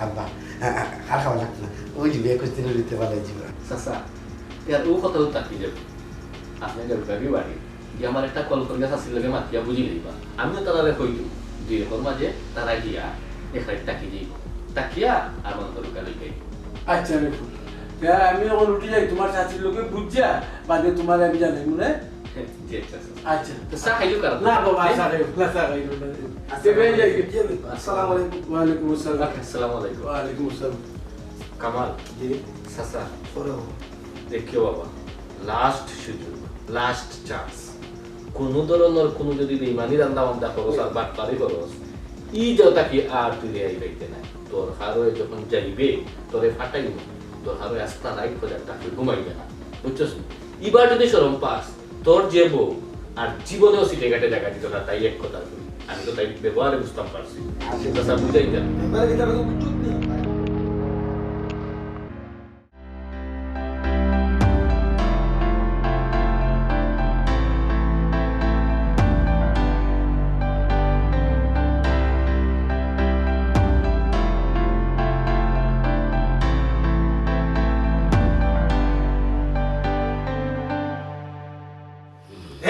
আব্বা, আ-, আ-, আর খাওয়া লাগতো না। ওই যে একুশ দিনর ভিতরে ভালো অই যাইবো। চাচা, ইয়ার ও কথা তো থাকি যাবে। আপনে যাবে বাড়ি। যে আমার একটা কল করিয়া চাচির লগে মাতিয়া বুঝি লইবা। আমিও তারারে কই দিমু, দুই একর মাঝে তারা গিয়া এক রাইত থাকি যাইবো। থাকিয়া আর মনে করুক আর লইয়া আইবো। আচ্ছা, আমি কই। তে আমি অখন উঠি যাই, তুমার চাচির লগে বুঝিয়া, বাদে তুমারে আমি জানাইমু নে। জি, আচ্ছা, আচ্ছা। আচ্ছা। তো চা খাইলো কার? না বাবা, হ্যাঁ? চা খাইলো না, চা খাইলো না। আচ্ছা, তে ভাই যাই। জি, আসসালামু আলাইকুম। ওয়ালাইকুম আসসালাম। আসসালামু আলাইকুম। ওয়ালাইকুম আসসালাম। কামাল। জি। চাচা। করো। দেখিও বাবা, লাস্ট সুযোগ, লাস্ট চান্স। কুনু ধরনর কুনু যদি বেইমানি ধান্দা বান্দা করস আর বাটপারি করস, ই জাগা থাকি আর তুই রেহাই পাইতে নায়। দরকার অয় যখন যাইবে, তোরে ফাটাইমু। দরকার অয় আস্তা রাইত খোঁজার থাকবে, ঘুমাইবে না। বুঝছস নি? ইবার যদি শরম পাস, তোর যে বউ আর জীবনেও সিটে ঘাটে জাগা দিত না, তাই এক কথা কই। আমি তো তাই ব্যবহারে বুঝতাম পারছি। আচ্ছা। কথা বুঝাই দেন। ব্যাপারে কিতা বুঝছস নি?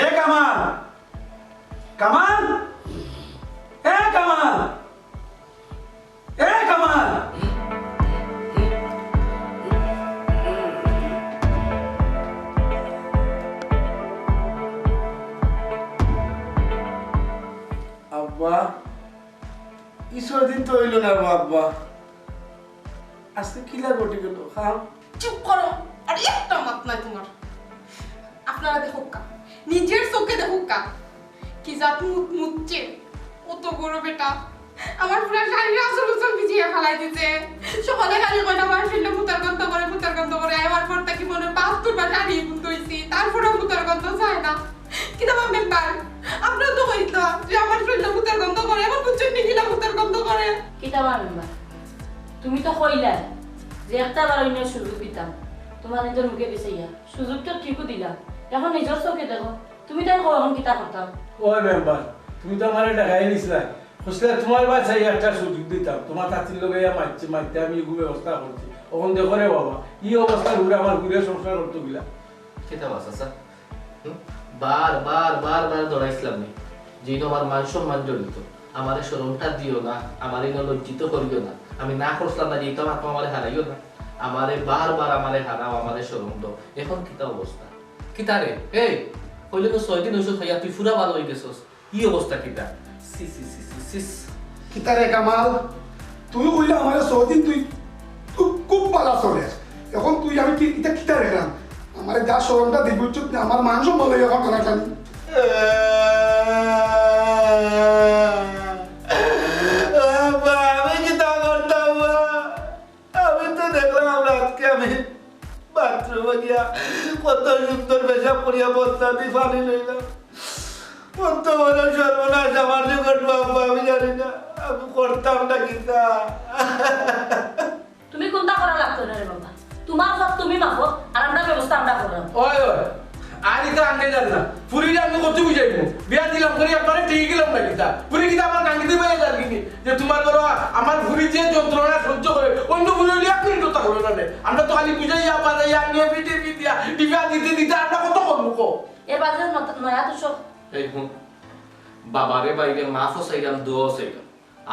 এ কামাল! কামাল! এ কামাল! এ কামাল! আব্বা, ই ছয় দিন তো অইলো না রে আব্বা। আজকে কিলা ঘটি গেল, খাম? চুপ করো, আর একটা মাত নাই তুমার। আপনারা দেখউক্কা, নিজর চউখে দেখউক্কা, কি জাত মুত মুতছে, অত বড় বেটা। আমার পুরা শাড়ির আঁচল উচল ভিজিয়া ফালাই দিছে। সকালে খালি কয় না, আমার শরীরে মুতার গন্ধ করে, মুতার গন্ধ করে। আইবার পর থাকি মনে অয় বাহাত্তর বার শাড়ি ধুইছি, তারপরেও মুতার গন্ধ যায় না। কিতা বা মেম্বার, আপনারা তো কইতা যে আমার শরীরে মুতার গন্ধ করে, এখন বুঝছইন নি কিলা মুতার গন্ধ করে? কিতা বা মেম্বার, তুমি তো কইলায় যে একটা বার অইন্য সুযোগ দিতাম, তুমার নিজর মুখে বিচাইয়া। সুযোগ তো ঠিকউ দিলাম, এখন নিজর চউখে দেখো, তুমি তাই কও এখন কিতা করতাম? ও মেম্বার, তুমি তো আমারে ঠেকাই নিছলায়, বুঝলে, তোমার বায় চাই একটা সুযোগ দিতাম, তোমার চাচির লগে ইয়া মারছে, মারতে আমি এগু ব্যবস্থা করছি। অখন দেখো রে বাবা, ই অবস্থা ঘুরে আমার ঘুরে সংসার করতো গিলা। কিতা বা চাচা? হুম? বার, বার, বার, বার দৌড়াইছিলাম নি। যেইন আমার মান সম্মান জড়িত। আমারে শরমটা দিও না, আমারে ইনো লজ্জিত করিও না। আমি না করছিলাম না, যেইটা মাতো আমারে হারাইও না। আমারে বার বার আমারে হারাও, আমারে শরম দাও। এখন কিতা অবস্থা? কিতা রে? এই, কইলে তো ছয় দিন ঔষধ খাইয়া তুই পুরা ভালা অই গেছস। ই অবস্থা কিতা? সি, সি, সি, সি, সি। কিতা রে কামাল? তুই কইলে আমারে ছয় দিন তুই খুব, খুব ভালা চলের। এখন তুই আমি কি, ইটা কিতা দেখলাম? আমারে যা শরমটা দিবি, বুঝছত না? আমার মান সম্মান লইয়া এখন টানাটানি। আব্বা, আমি কিতা করতাম, বা? আমি তো দেখলাম রাইতকে আমি বাথরুমো গিয়া কত সুন্দর পেশাব করিয়া বস্তা দি পানি লইলাম। কত বড় সর্বনাশ আমার যে ঘটবো, আব্বা, আমি জানি না। আমি করতাম না কিতা। তুমি কুনতা করা লাগতো না রে বাবা, তোমার হক তুমি মাপো, আর আমরার ব্যবস্থা আমরা কররাম। ওই, ওই, আর ইতা আনতে যান না। ফুরিরে আমি কত বুঝাইমু? বিয়া দিলাম করি একবারে ঠিক গেলাম না কিতা? ফুরি কিতা আমার কান্দিতে বাইরে যার কিনি? যে তোমার বড় আমার ফুরি যে যন্ত্রণা সহ্য করে, অন্য ফুরি হইলে এক মিনিটও থাকলো না রে। আমরা তো খালি বুঝাইয়া, বাজাইয়া, নিয়ে পিঠে পিঠিয়া, ডিবা দিতে দিতে আমরা কত করবো কো? এর বাদে নত-, নয়া তো সব। এই হুন, বাবারে বাইরে মাফও চাইলাম, দোয়াও চাইলাম।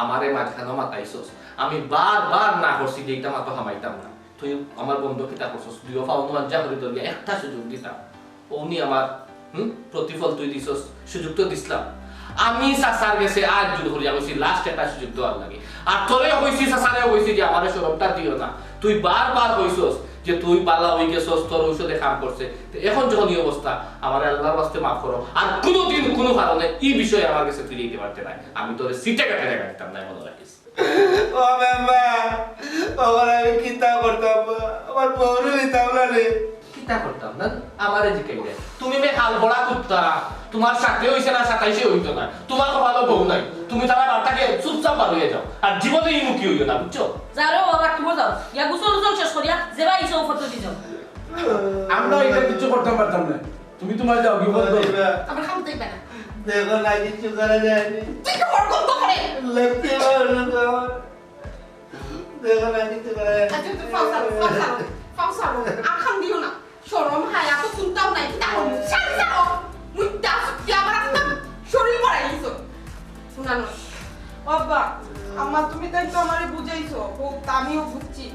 আমারে মাঝখানো মাতাইছস। আমি বারবার না করছি যে ইটা মাতো হামাইতাম না। তুই আমার বন্ধু কিতা করছস? দুইও পাও নুয়াজ্জা করি ধরিয়া একটা সুযোগ দিতাম। অউনি আমার, হুম, প্রতিফল তুই দিছস, সুযোগ তো দিছলাম। আমি চাচার গেছে আত জোড় করিয়া কইছি, last একটা সুযোগ দেওয়ার লাগি। আর তোরে কইছি, চাচারে কইছি যে আমারে শরমটা দিও না। তুই বারবার কইছস যে তুই বালা অই গেছস, তোর ঔষধে কাম করছে। তো এখন যখন ই অবস্থা, আমারে আল্লাহর ওয়াস্তে মাফ করো। আর কুনুদিন কুনু কারণে ই বিষয়ে আমার গেছে তুই যাইতে পারতে নায়। আমি তোরে সিটে কাটে রেখা দিতাম নায়, মনো রাখিস। ও মেম্বার, বাবার আমি কিতা করতাম? আমার বউরে নিতাম না রে। কিতা করতাম না? আমারে জিকাইলে। তুমি মে হাল বড়া কুত্তা। তোমার সাতে অইছে না, সাতাইশে অইতো না। তোমার কপালো বউ নাই। তুমি তারা বাড়ি থাকি চুপচাপ বার অইয়া যাও। আর জীবনে ই মুখী অইও না, বুঝছো? যাও রে বাবা, তুমি যাও। গিয়া গোসল টোসল শেষ করিয়া যেবা ইচ্ছা অউ পদ্ধতি যাও। আমরা ইটা কিচ্ছু করতাম পারতাম না। তুমি তোমার যাও, বিপদ করো। আমার খাম দেখবে না। দেখো না, কিচ্ছু করা যায়নি। তুই তো বড় গন্ধ করে। লেপতে পারো না তো। দেখো না, কিচ্ছু করা যায়নি। আচ্ছা, তুই ফাও সারো, ফাও সারো, ফাও সারো। আর খাম দিও না। শরম হায়া তো কুন্তাও নাই, কিতা করবো? শাড়ি সারো। মুইটা সুতিয়া আবার একটা শরীর বাড়াই দিছো। শুনানো। ও আব্বা, আম্মা, তুমি তাই তো আমারে বুঝাইছো, হোক, তা আমিও বুঝছি।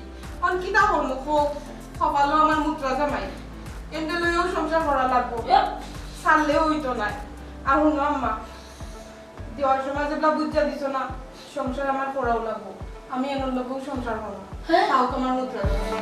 অন কিতা করবো, হোক, কপালো আমার মুত্রা জামাই। এন্ডে লইয়াও সংসার করা লাগবো। এ? ছাড়লেও অইতো নায়। আর হুনো আম্মা, দেওয়ার সময় যেবলা বুঝা দিছো না, সংসার আমার করাও লাগবো। আমি এনর লগেও সংসার করবো। হ্যাঁ? তাও তোমার মুত্রা জামাই।